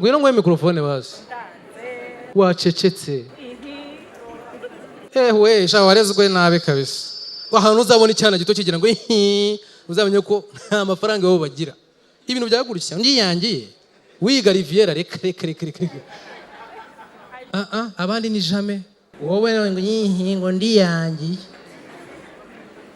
Ngwino nguhe mikorofone bazi. Wacecetse. Ewe sha, warezwe nabi kabisa. Ahantu uzabona icyana gito kigira ngo "Ihi", uzamenye ko nta mafaranga bo bagira. Ibintu byagurishya ngiyangiye wiga Riviera, reka reka reka reka reka. Ah ah, abandi ni jamais. Wowe ngo "Ihi", ngo ndiyangiye.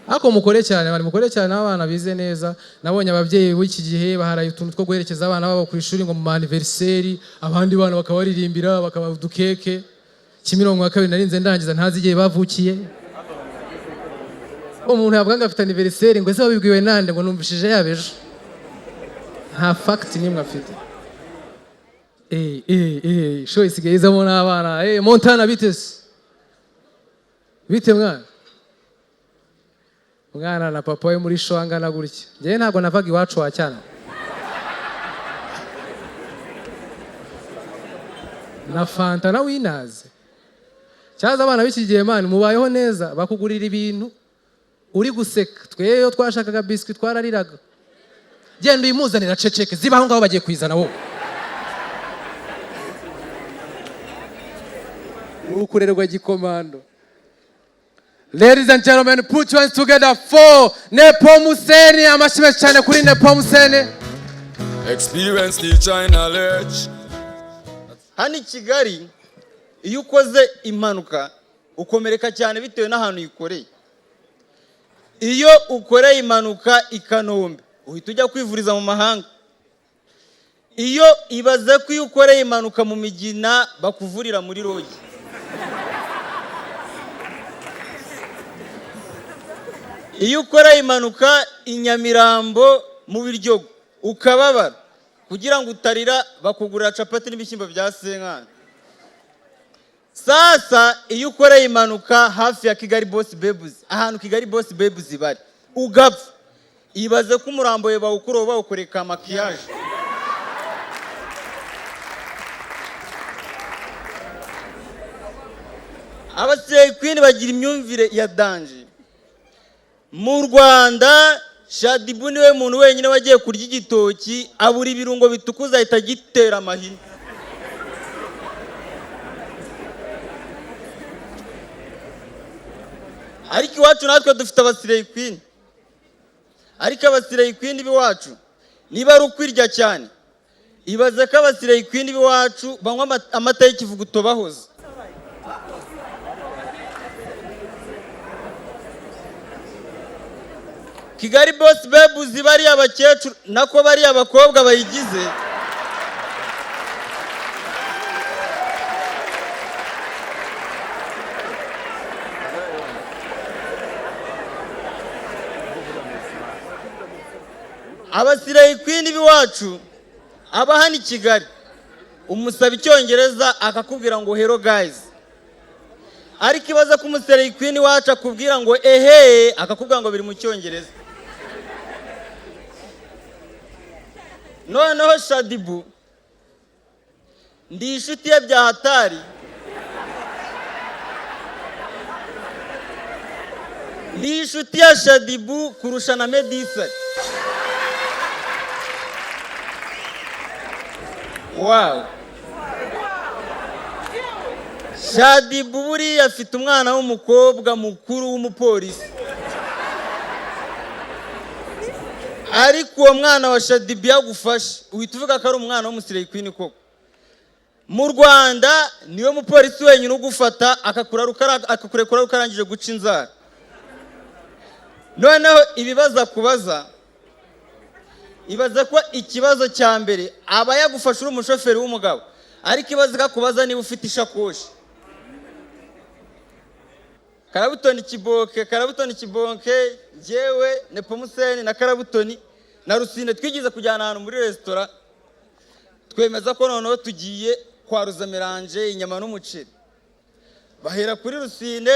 Ariko mukore cyane, bari mukore cyane, abana bize neza. Nabonye ababyeyi b'iki gihe baharaye utuntu two guherekeza abana babo ku ishuri, ngo mu anniversaire, abandi bana bakabaririmbira, bakabaha udukeke. Kimironko ya kabiri narinze ndangiza ntazi igihe bavukiye. Umuntu yavuga ngo afite anniversaire, ngo ese wabibwiwe nande? Ngo numvishije yaba ejo. Nta fact n'imwe afite. Show isigaye izamo n'abana. Montana, bite se? Bite mwana? Mwana na papa we muri show angana gutya. Njyewe ntabwo navaga iwacu wa cyana. Na Fanta na Winners. Cyaza abana b'iki gihe, man, mubayeho neza, bakugurira ibintu uri guseka. Twebwe iyo twashakaga biscuit twarariraga. Genda uyimuzanira, ceceke, ziba aho ngaho, bagiye kuyizana wowe. Uri kurerwa gikomando. Ladies and gentlemen, put your hands together for Nepomuseni. Amashyi menshi cyane kuri Nepomuseni. Experience the knowledge. Hano i Kigali, iyo ukoze impanuka ukomereka cyane bitewe n'ahantu uyikoreye. Iyo ukoreye impanuka i Kanombe uhita ujya kwivuriza mu mahanga. Iyo ibaze ko iyo ukoreye impanuka mu Migina bakuvurira muri lodge. Iyo ukoreye impanuka i Nyamirambo mu Biryogo ukababara, kugira ngo utarira bakugurira capati n'ibishyimbo bya senkani. Sasa iyo ukoreye impanuka hafi ya Kigali Boss Babes, ahantu Kigali Boss Babes bari, ugapfa, ibaze ko umurambo we bawukuraho bawukoreka maquillage. Aba slay queen bagira imyumvire ya danger. Mu Rwanda, Shaddyboo niwe muntu wenyine wagiye kurya igitoki abura ibirungo bitukuza, ahita agitera amahina. Ariko iwacu natwe dufite aba slay queen, ariko aba slay queen b'iwacu niba ari ukwirya cyane, ibaze ko aba slay queen b'iwacu banywa amata y'ikivuguto bahoze. Kigali Boss Babes, bariya abakecuru, nako bariya abakobwa bayigize, aba slay queen b'iwacu aba hano i Kigali, umusaba icyongereza akakubwira ngo "Hello guys", ariko ibaza ko umu slay queen iwacu akubwira ngo "Ehe", akakubwira ngo biri mu cyongereza. Noneho Shaddyboo ndi inshuti ye bya hatari, ndi inshuti ya Shaddyboo kurusha na Meddy Saleh. Wow, Shaddyboo buriya afite umwana w'umukobwa mukuru w'umupolisi, ariko uwo mwana wa Shaddyboo yagufashe uhita uvuga ko ari umwana w'umu slay queen koko. Mu Rwanda niwe mupolisi wenyine ugufata akakurekura ukarangije guca inzara. Noneho ibibazo akubaza, ibaze ko ikibazo cya mbere aba yagufashe uri umushoferi w'umugabo, ariko ibaze ko akubaza niba ufite ishakoshi. Karabutoni Kiboke, Karabutoni Kibonke, njyewe Nepomuseni na Karabutoni na Rusine twigize kujyana ahantu muri resitora, twemeza ko noneho tugiye kwaruza mélange, inyama n'umuceri. Bahera kuri Rusine.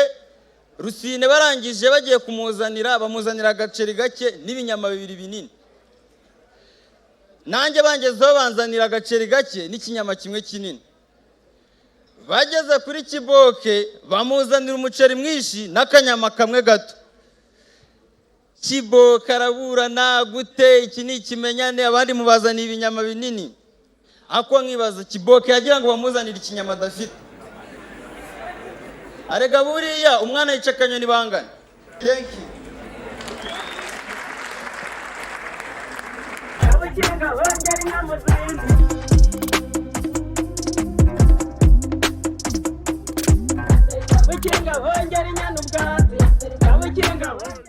Rusine barangije bagiye kumuzanira, bamuzanira agaceri gake n'ibinyama bibiri binini. Nanjye bangezeho banzanira agaceri gake n'ikinyama kimwe kinini. Bageze kuri Kiboke bamuzanira umuceri mwinshi n'akanyama kamwe gato. Kiboke araburana: "Gute? Iki ni ikimenyane, abandi mubazaniye ibinyama binini." Ako nkibaza, Kiboke yagira ngo bamuzanire ikinyama adafite. Arega buriya umwana yica akanyoni bangana. Thank you. Kabukinga bongera inka mu zindi. Kabukinga bongera inyana ubwatsi. Kabukinga bongera.